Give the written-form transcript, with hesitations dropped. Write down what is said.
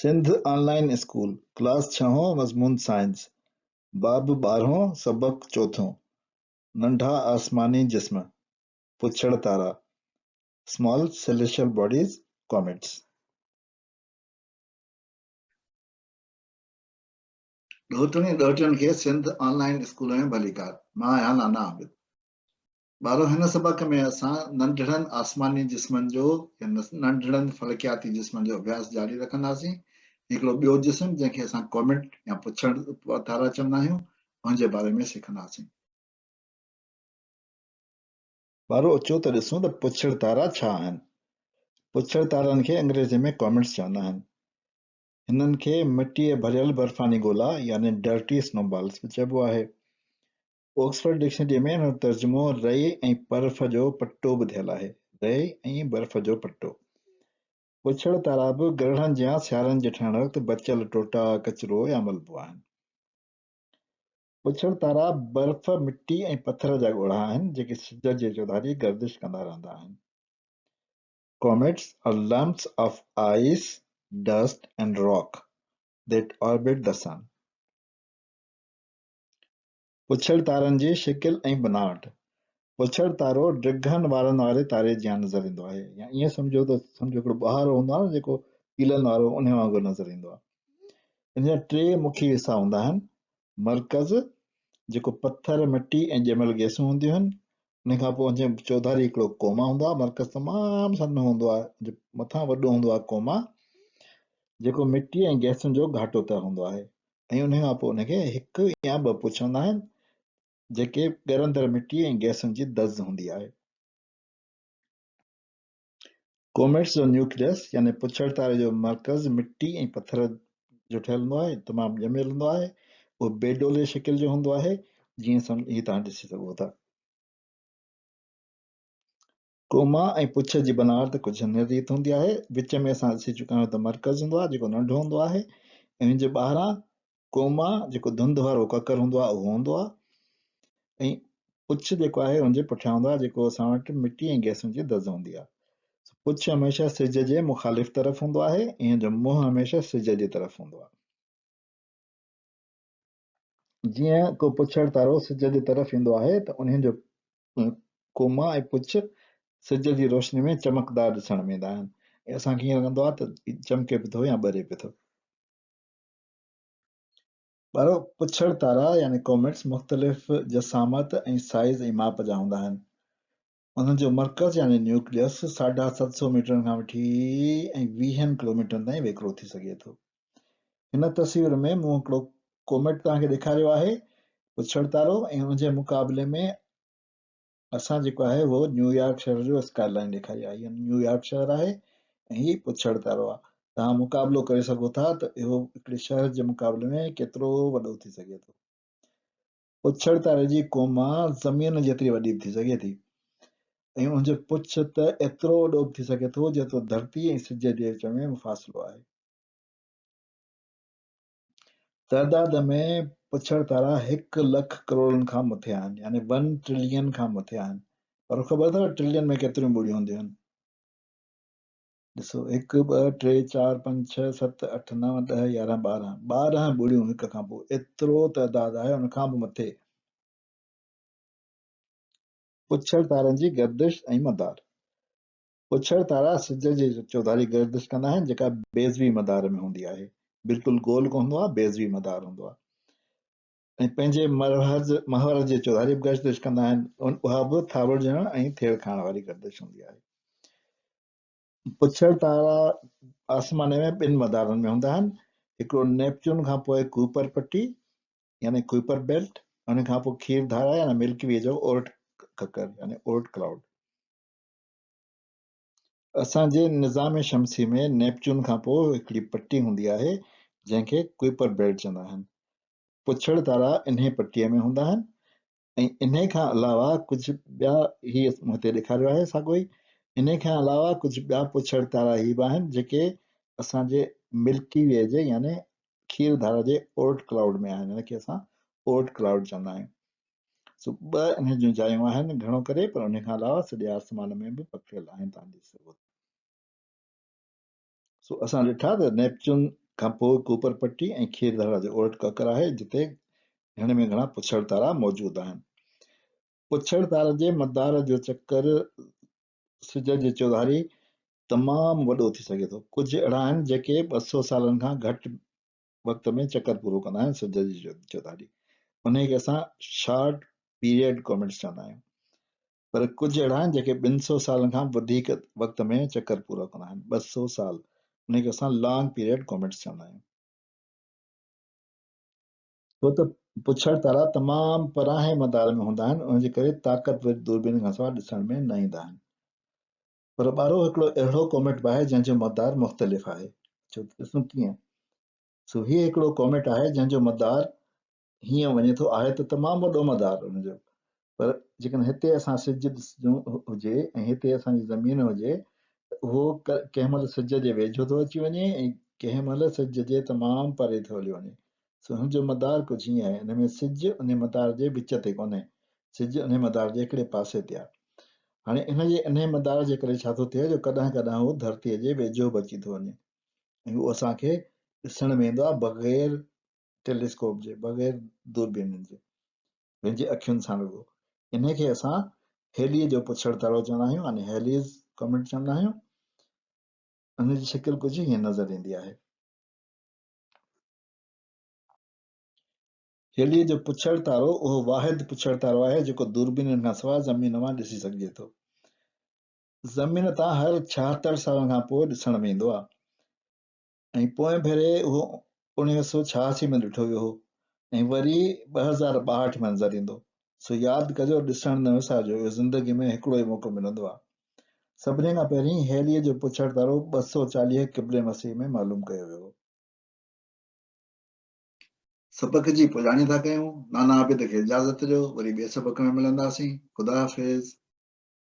سنڌ آن line school, class ڇهون، مضمون science, باب ٻارهون، سبق چوٿون، ننڍا آسماني جسم، پڇڙ تارا، Small Celestial Bodies، Comets. ڏهوٽن ۽ ڏهوٽين کي سنڌ آن لائين اسڪول ۾ ڀليڪار. مان آهيان نانا عابد. ٻارو هن سبق ۾ اسان ننڍڙن آسماني جسمن جو يا ننڍڙن فلڪياتي جسمن جو اڀياس جاري رکنداسين. هڪڙو ٻيو جسم جنهن کي اسان ڪوميٽ يا پڇڙ تارا چوندا آهيون ان جي باري ۾ سکنداسين. ٻارو اچو ته ڏسون ته پڇڙ تارا ڇا آهن. پڇڙ تارن کي انگريزي ۾ Comets چوندا آهن. هنن کي مٽيء ڀريل برفاني گولا يعني Dirty Snowballs به چئبو آهي. اوڪسفرڊ ڊڪشنريء ۾ ان جو ترجمو رئي ۽ برف جو پٽو به ٿيل آهي. رئي ۽ برف جو پٽو. پڇڙ تارا به گرهڻن جيان سيارن جي ٺهڻ وقت بچيل ٽوٽا، ڪچرو يا ملبو آهن. پڇڙ تارا برف، مٽي ۽ پٿر جا ڳوڙها آهن، جيڪي سج جي چوڌاري گردش ڪندا رهندا آهن. Comets are lumps of ice, dust and rock that orbit the sun. پڇڙ تارن جي شڪل ۽ بناوٽ، پڇڙ تارو ڊگهن وارن واري تاري جيان نظر ايندو آهي يا ائين سمجهو ته سمجهو هڪڙو ٻهارو هوندو آهي نه جيڪو ڪيلن وارو انهي وانگر نظر ايندو آهي. ان جا ٽي مکيه حصا هوندا آهن، مرڪز جيڪو پٿر، مٽي ۽ ڄميل گئسون هونديون آهن، ان کان پوء ان جي چوڌاري هڪڙو ڪوما هوندو آهي، مرڪز تمام سنهو هوندو آهي، ان جي مٿان وڏو هوندو آهي ڪوما جيڪو مٽي ۽ گئسن جو گهاٽو تهه هوندو آهي. ۽ انهي کان پوء ان کي هڪ يا ٻه پڇ هوندا آهن جيڪي ڳرندڙ مٽي ۽ گئسن جي دز هوندي آهي. ڪوميٽس جو نيوڪليس يعني پڇڙ تاري جو مرڪز مٽي ۽ پٿر جو ٺهيل هوندو آهي، تمام ڄميل هوندو آهي، اهو بي ڊولي شڪل جو هوندو آهي جيئن هي توهان ڏسي سگهو ٿا. ڪوما ۽ پڇ جي بناوت ڪجهه هن ريت هوندي آهي، وچ ۾ اسان ڏسي چڪا آهيون ته مرڪز هوندو آهي جيڪو ننڍو هوندو آهي ۽ ان جي ٻاهران ڪوما جيڪو ڌنڌ وارو ڪڪر هوندو آهي اهو هوندو آهي ۽ پڇ جيڪو آهي ان جي پٺيان هوندو آهي جيڪو اسان وٽ مٽي ۽ گئسن جي دز هوندي آهي. پڇ هميشه سج جي مخالف طرف هوندو آهي ۽ ان جو منهن هميشه سج جي طرف هوندو آهي. جيئن ڪو پڇڙ تارو سج جي طرف ايندو آهي ته انهن جو ڪوما ۽ پڇ سج جي روشني ۾ چمڪدار ڏسڻ ۾ ايندا آهن ۽ اسان کي ائين لڳندو آهي ته چمڪي پيو ٿو يا ٻري پيو ٿو. ٻارو پڇڙ تارا يعني ڪوميٽس مختلف جسامت ۽ سائيز ۽ ماپ جا هوندا آهن. انهن جو مرڪز يعني نيوڪليس ساڍا ست سو ميٽرن کان وٺي ۽ ويهن ڪلوميٽرن تائين ويڪرو ٿي سگهي ٿو. هن تصوير ۾ مون هڪڙو ڪوميٽ توهان کي ڏيکاريو آهي، پڇڙ تارو ۽ ان جي مقابلي ۾ اسان جيڪو آهي اهو نيويارڪ شهر جو اسڪاء لائين ڏيکاري آهي. هي نيويارڪ شهر آهي ۽ هي پڇڙ تارو آهي. توهان مقابلو ڪري سگهو ٿا ته اهو هڪڙي شهر جي مقابلي ۾ ڪيترو وڏو ٿي سگهي ٿو. پڇڙ تاري جي ڪوما زمين جيتري وڏي به ٿي سگهي ٿي ۽ ان جو پڇ ته ايترو وڏو به ٿي سگهي ٿو جيترو ڌرتي ۽ سج جي وچ ۾ مفاصلو آهي. تعداد ۾ پڇڙ تارا هڪ لک ڪروڙن کان مٿي آهن يعني ون ٽرلين کان مٿي آهن. پر خبر اٿو ٽرلين ۾ ڪيتريون ٻڙيون هونديون آهن؟ ڏسو، هڪ، ٻه، ٽي، چار، پنج، ڇهه، ست، اٺ، نو، ڏهه، 11، 12، 12 ٻڙيون هڪ کان پوء، ايترو تعداد آهي ان کان به مٿي. پڇڙ تارن جي گردش ۽ مدار. پڇڙ تارا سج جي چوڌاري گردش ڪندا آهن جيڪا بيضوي مدار ۾ هوندي آهي. بلڪل گول ڪونه هوندو آهي، بيضوي مدار هوندو آهي. ۽ پنهنجي محور جي چوڌاري به گردش ڪندا آهن، اها به ٿاٻڙجڻ ۽ ٿيڙ کائڻ واري گردش هوندي آهي. پڇڙ تارا آسمان ۾ ٻن مدارن ۾ هوندا آهن، هڪڙو نيپچون کان پوء ڪوئپر پٽي يعني Kuiper Belt، ان کان پوء کير ڌارا يعني ملڪي وي جو اورٽ ڪڪر يعني اورٽ ڪلائوڊ. اسان جي نظام شمسي ۾ نيپچون کان پوء هڪڙي پٽي هوندي آهي، جنهن کي ڪوئپر بيلٽ چوندا آهن. پڇڙ تارا انهي پٽيء ۾ هوندا آهن ۽ انهي کان علاوه ڪجهه ٻيا هي مون هتي ڏيکاريو آهي ساڳيو ئي انهي کان علاوه ڪجهه ٻيا پڇڙ تارا هي به آهن جيڪي اسان جي ملڪي وي جي يعني کير ڌارا جي اورٽ ڪلائوڊ ۾ آهن ان کي اسان اورٽ ڪلائوڊ چوندا آهيون سو ٻه انهن جون جايون آهن گهڻو ڪري پر انهي کان علاوه سڄي آسمان ۾ به پکڙيل آهن تان ڏسي سگهو ٿا. سو اسان ڏٺا ته نيپچون کان پوء ڪوپر پٽي ۽ کير ڌارا جو اورٽ ڪڪر آهي، جتي گهڻي ۾ گهڻا پڇڙ تارا موجود آهن. پڇڙ تارن جي مدار جو چڪر سج جي چوڌاري تمام وڏو ٿي سگهي ٿو. ڪجهه اهڙا آهن جيڪي 200 سالن کان گهٽ وقت ۾ چڪر پورو ڪندا آهن سج جي چوڌاري. انهي کي اسان شارٽ پيريڊ ڪوميٽس چوندا آهيون. پر ڪجهه اهڙا آهن جيڪي 200 سالن کان وڌيڪ وقت ۾ چڪر پورا ڪندا آهن، 200 سال، انهي کي اسان لانگ پيريڊ ڪوميٽس چوندا آهيون. ڇو ته پڇڙ تارا تمام پرانهين مدار ۾ هوندا آهن، ان جي ڪري طاقتور دوربينن کان سواء ڏسڻ ۾ نه ايندا آهن. پر ٻارو هڪڙو اهڙو ڪوميٽ به آهي جنهن جو مدار مختلف آهي. اچو ته ڏسون ڪيئن. سو هيء هڪڙو ڪوميٽ آهي جنهن جو مدار هيئن وڃي ٿو، آهي ته تمام وڏو مدار ان جو، پر جيڪڏهن هتي اسان سج ڏسجون هجي ۽ هتي اسان جي زمين هجي ته اهو ڪنهن مهل سج جي ويجهو ٿو اچي وڃي ۽ ڪنهن مهل سج جي تمام پري ٿو هليو وڃي. سو هن جو مدار ڪجهه هيئن آهي، ان ۾ سج انهي مدار جي وچ تي ڪونهي، سج انهي مدار جي هڪڙي پاسي تي آهي. هاڻي ان جي انهي مدار جي ڪري ڇا ٿو ٿئي جو ڪڏهن ڪڏهن هو ڌرتيء جي ويجهو به اچي ٿو وڃي ۽ اهو اسان کي ڏسڻ ۾ ايندو آهي بغير ٽيليسڪوپ جي، بغير دوربينن جي، پنهنجي اکين سان رڳو. انهي کي اسان هيليء جو پڇڙ تارو چوندا آهيون يعني هيليز ڪاميٽ چوندا آهيون. ان جي شڪل ڪجهه هيئن نظر ايندي آهي. هيليء جو پڇڙ تارو اهو واحد پڇڙ تارو آهي جيڪو دوربينن کان سواء زمين مان ڏسي سگهجي ٿو. زمين تان هر 76 سالن کان پوء ڏسڻ ۾ ايندو آهي. ۽ پوئين ڀيري اهو 1986 ۾ ڏٺو ويو هو ۽ وري 2062 ۾ نظر ايندو. سو ياد ڪجو ڏسڻ نه وسارجو اهو زندگي ۾ هڪڙو ئي موقعو ملندو آهي. سڀني کان پهرين هيليء جو پڇڙ تارو 240 قبل مسيح ۾ معلوم ڪيو ويو هو. سبق جي پڄاڻي ٿا ڪيون. نانا عابد کي اجازت ڏيو وري ٻئي سبق ۾ ملنداسين. خدا حافظ.